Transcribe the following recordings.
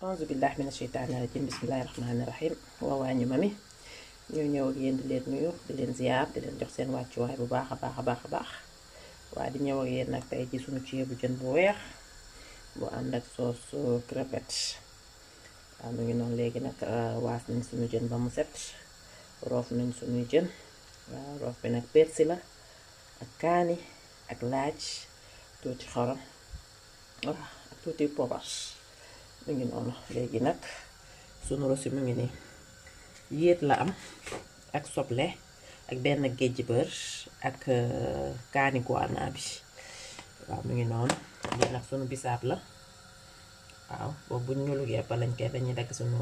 auzu billahi mina sheytaani rajim bismillahi rahmaani rahim waa ñu mami ñu ñëw ak yéen di leen nuyu di leen ziar di leen jox seen wàccuwaay bu baax a baax a baax a baax waa di ñëw ak yéen nag tey ci suñu ceebu jën bu weex bu ànd ak soos crevette waaw mu ngi noonu léegi nag waas nañ suñu jën ba mu set roof nañ suñuy jën waaw roof bi nag persil la ak kaani ak laaj tuuti xorom waaw ak tuuti poobar mu ngi noonu léegi nag sunu rosi mu ngi nii yéet la am ak soble ak benn géej bër ak kaani guana bi waaw mu ngi noonu lii nag sunu bisaab la waaw boobu bu ñu lugee ba lañ koy dañuy dagg sunu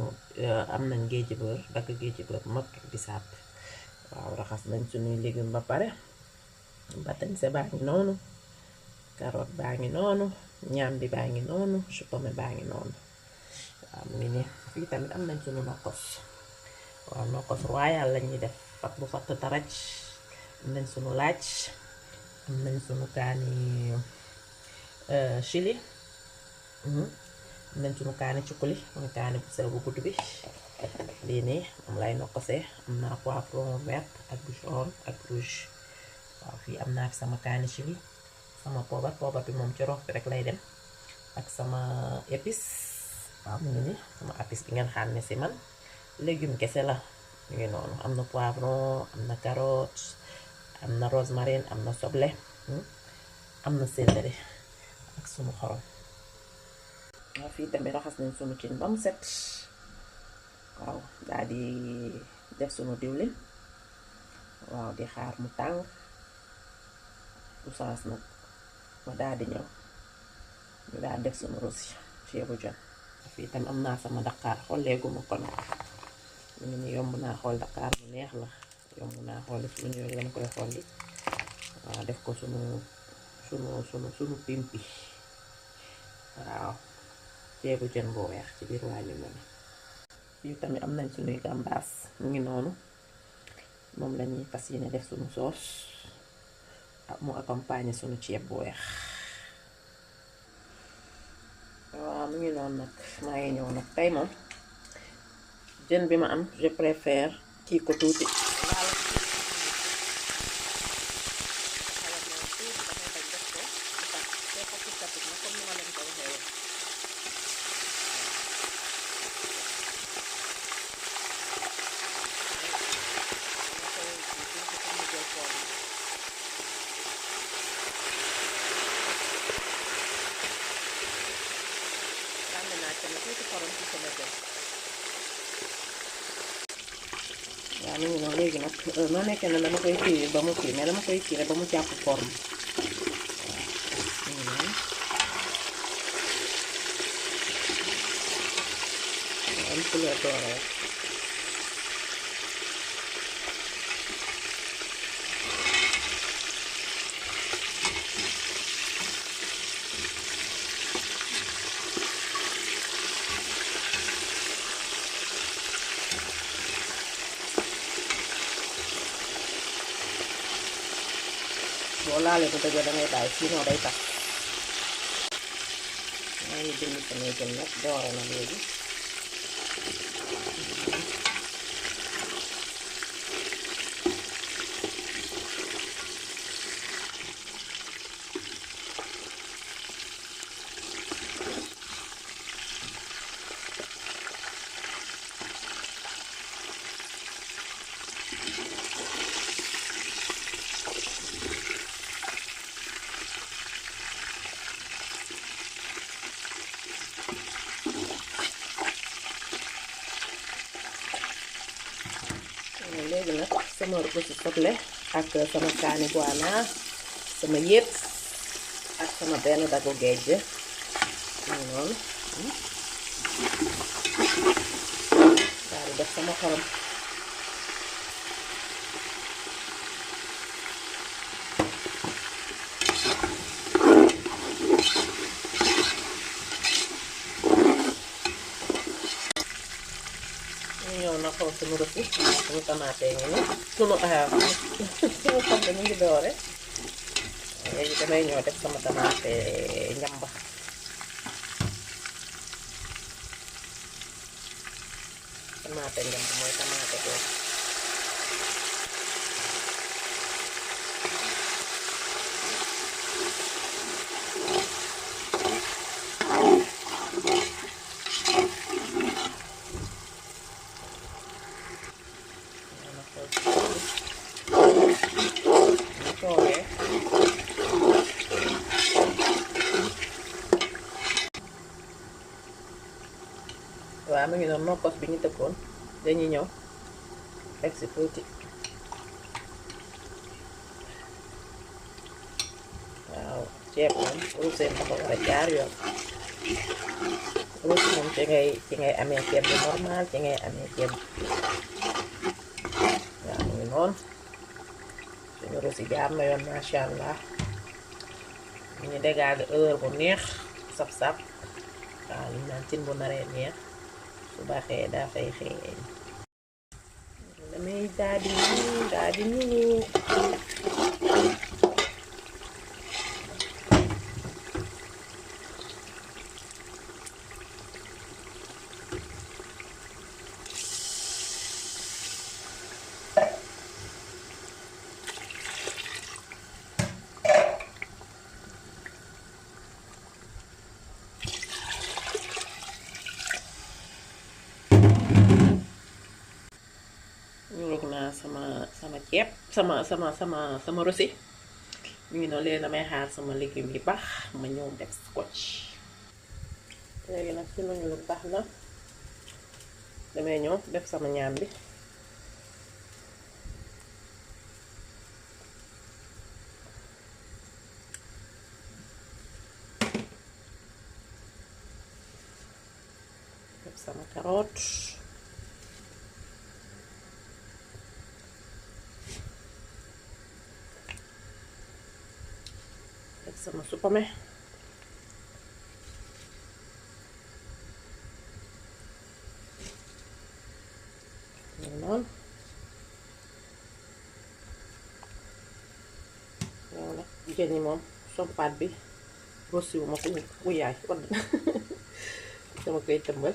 am nañ géej bër dagg géej bër mag ak bisaab waaw raxas nañ sunuy légume ba pare batañse baa ngi noonu carotte baa ngi noonu ñambi baa ngi noonu chou-pommé baa ngi noonu waaw mu ngi nii fii tamit am nañ sunu nokkos waaw nokkos royal lañuy def fat bu fatt taraj am nañ sunu laaj am nañ sunu kaani chili am nañ sunu kaani cukkuli mooy kaani bu sew bu gudd bi lii nii moom lay nokkosee am naa poivron vert ak bu jaune ak rouge waaw fii am naa fi sama kaani chili sama poobar bi moom ci roof bi rek lay dem ak sama épice waaw mu ngi nii sama épice bi ngeen xam ne si man légume kese la mu ngi noonu am na poivron am na carotte am na rosemary am na soble am na céleri ak sunu xorom waaw fii tamit raxas nañ sunu cin ba mu set waaw daal di def sunu diwlin waaw di xaar mu tàng bu saas nag ma daal di ñëw ñu daal def sunu rosi ceebu jën fii tam am naa sama daqaar xolleeguma ko nag mu ngi ni yomb naa xool daqaar bu neex la yomb naa xool suñu ñëwee lañ koy xolli waaw def ko sunu pimpi waaw ceebu jën bu weex ci biir waa ñu mami fii tamit am nañ sunuy gàmbaas mu ngi noonu moom lañuy fas yéene def sunu soos mu accompagner sunu ceeb bu weex waaw mu ngi noonu nag maa ngi ñëw nag tey moom jën bi ma am je préfère kii ko tuuti laal waaw mu ngi noonu léegi nag noo nekkee ne dama koy tirer ba mu kii mais dama koy tirer ba mu jàpp forme waaw mu ngi noonu am couleur dorée boo laalee bu dëgg dangay bàyyi sinon day tax maa ngi dindi samay jën nag doore na léegi léegi nag sama rosi soble ak sama kaani guana sama yéet ak sama benn dagu géej noonu daal di def sama xorom ñëw na xool sunu rosi sunu tamaate ngi ni sunu soble mu ngi doore léegi damay ñëw def sama tamaate njamba tamaate ngam mooy tamaate ko waaw mu ngi noonu nokkos bi ñu tëkkoon dañuy ñëw teg si tuuti waaw ceeb moom ruusee dafa war a jaar yoon ruus moom ci ngay amee ceeb bu normal ci ngay amee ceeb waaw mu ngi noonu suñu ruus yi jaar na yoon masha Allah ñu ngi dégage heure bu neex saf-saf waaw li ñu naan cin bu naree neex su baaxee daa fay xeeñ damay daal di ñëw naa sama ceeb sama rosi ñu ngi noonu léegi damay xaar sama légumes yi baax ma ñëw def scotch léegi nag ci nañu lu baax na damay ñëw def sama ñaam bi def sama carotte sama supame noonu yow nag jën yi moom sompat bi rosi wu ma ko wuyaay wadd dama koy tëmbal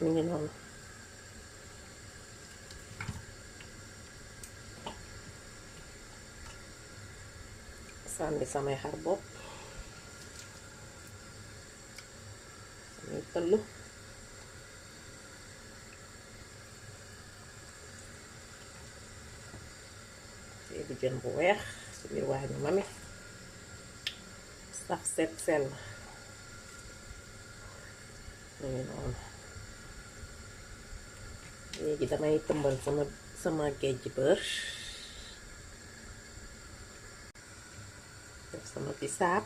mi ngi noonu sànni samay xar bopp samay tëll ceebu jën bu weex ci biir waañu mami saf set sell nii noonu léegi damay tëmbal sama géej beurre def sama bisaab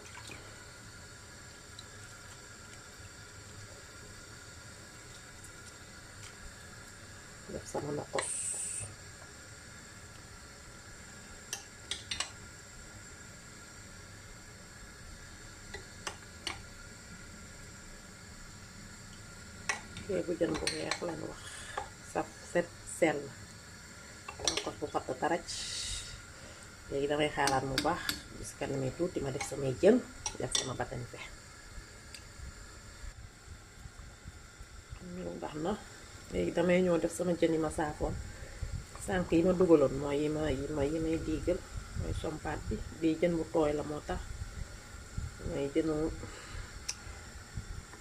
def sama nokkos ceebu jën bu weex lañ wax saf set sell nokkos bu fatt taraj léegi damay xaaraat mu baax bis kanamee tuuti ma def samay jën def sama batañ fe ñu baax na léegi damay ñëw def sama jën yi ma saafoon sànk yi ma dugaloon mooy yi may diigal mooy sompat bi bii jën bu tooy la moo tax mooy jënu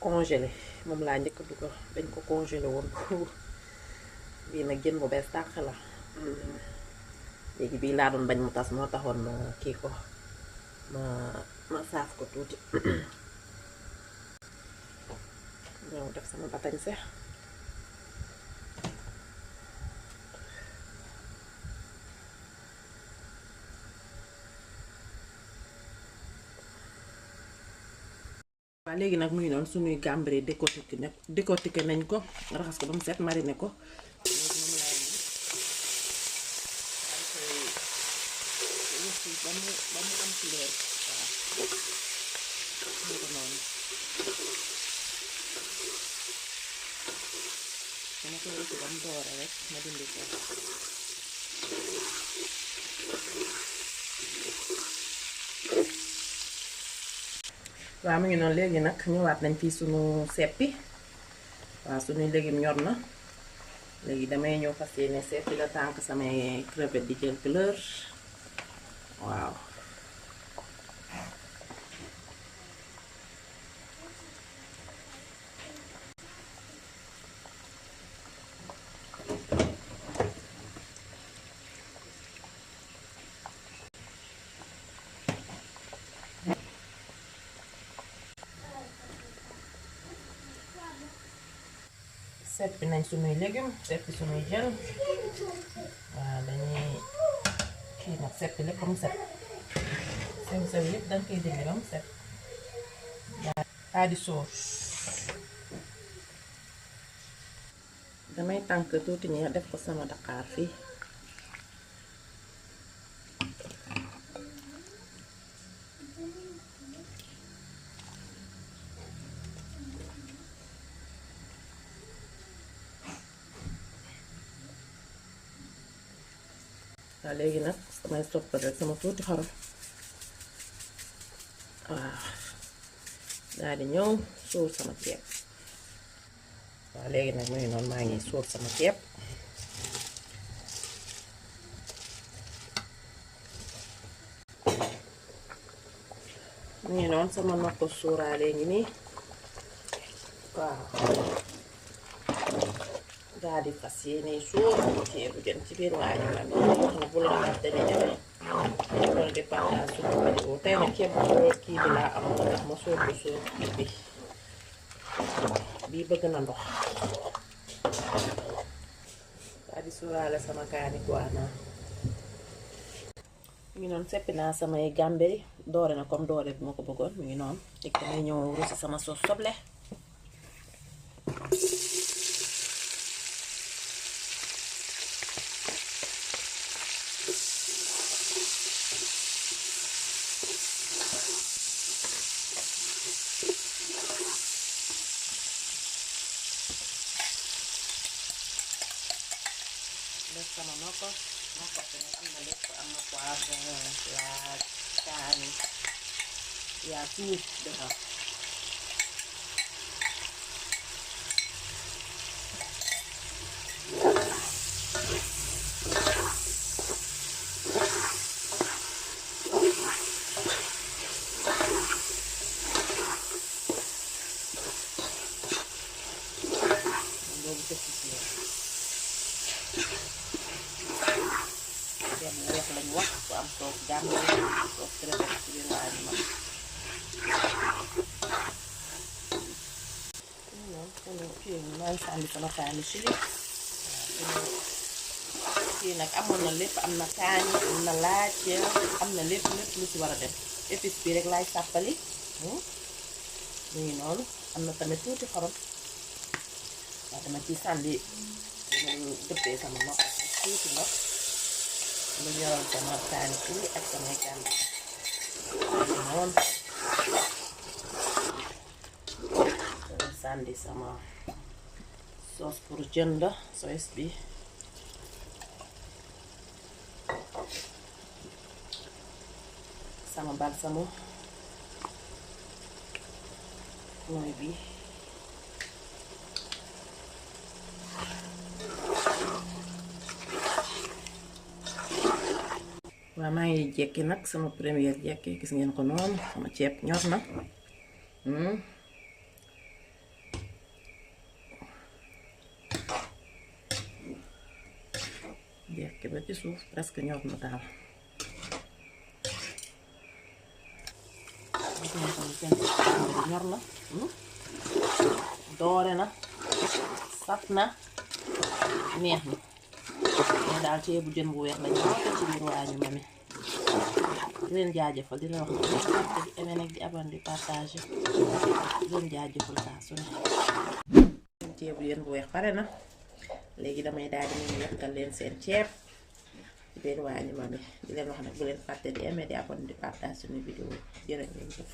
congelé moom laa njëkk dugal dañ ko congelé woon bii nag jën bu bees tàq la léegi bii laa doon bañ mu tas moo taxoon ma kii ko ma saaf ko tuuti ñëw def sama batañse waaw léegi nag muy noonu suñuy gàmbari décortiqué nañ ko raxas ko ba mu set mariné ko ba mu am couleur waaw ñu ko noonu dama ko wëcc ba mu doore rek ma dindi ko waaw mu ngi noonu léegi nag ñëwaat nañ fii sunu seppi waaw suñuy légumes ñor na léegi damay ñëw fas yéene seeti la tànk samay crevette di jël couleur waaw. seppi nañ sunuy légumes seppi sunuy jën waaw dañuy kii nag seppi lépp mu set sew sew yëpp danga koy dindi ba mu set daa di sóor damay tànk tuuti ñi def ko sama daqaar fii waaw léegi nag damay soppal rek sama tuuti xorom waaw daal di ñëw sóor sama ceeb waaw léegi nag muy noonu maa ngi sóor sama ceeb muy noonu sama nokko sóoraale ngi nii waaw daal di fas yéene sóor ceebu jën ci biir waañu la wax na bu la fàtte ne ñëwee loolu di partage suñu vidéo tey nag ceeb bu kii bi laa am moo tax ma sóor ko sóor kii bi bii bëgg na ndox daal di sóoraale sama kaani guana mu ngi noonu seppi naa samay gàmberi doore na comme doore bi ma ko bëggoon mu ngi noonu teg damay ñëw rusi sama sauce soble def sama nokkos bi nag am na lépp am na poivron laaj kaani yaa tout defar loolu def ci ceeb bu weex lañu wax bu am soos gàmbe soos crevette ci biir waañu ma maa ngi sànni sama kaani chili kii nag amoon na lépp am na kaani am na laaj am na lépp lu ci war a dem épice bi rek laay sàppali mu ngi noonu am na tamit tuuti xorom waaw dama ciy sànni dëppee sama ndox tuuti ndox lu ñoroon sama kaani chili ak samay kaani noonu sànni sama sauce pour jën la sauce bi sama balsamo mooy bi waaw maa ngi jekki nag sama première jekki gis ngeen ko noonu sama ceeb ñor na jekki ba ci suuf presque ñor na daal gis ngeen ko seen ñor na doore na saf na neex na mais daal ceebu jën bu weex lañu woote ci biir waañu Mamy di leen jaajëfal di leen wax di aimé nag di abonné di partager di leen jaajëfal saa su ne ceebu jën bu weex pare na léegi damay daal di ñu yekkal leen seen ceeb ci biir waañu Mamy di leen wax nag bu leen fàtte di aimé di abonné di partager suñu vidéo jërë ngeen jëf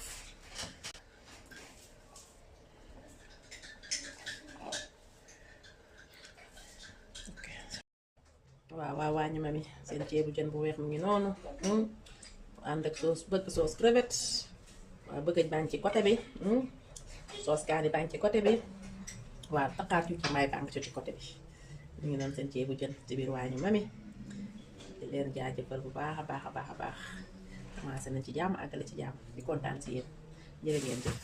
waaw waañu Mamy seen ceebu jën bu weex mu ngi noonu ànd ak sauce bëgg sauce crevette waaw bëggëj baa ngi ci côté bi sauce kaani baa ngi ci côté bi waaw taqaat yu ci may baa ngi ci côté bi ñu ngi doon seen ceebu jën ci biir waañu mami di leen jaajëfal bu baax a baax a baax a baax commencé nañ ci jàmm àggale ci jàmm di kontaan si yéen jërë ngeen jëf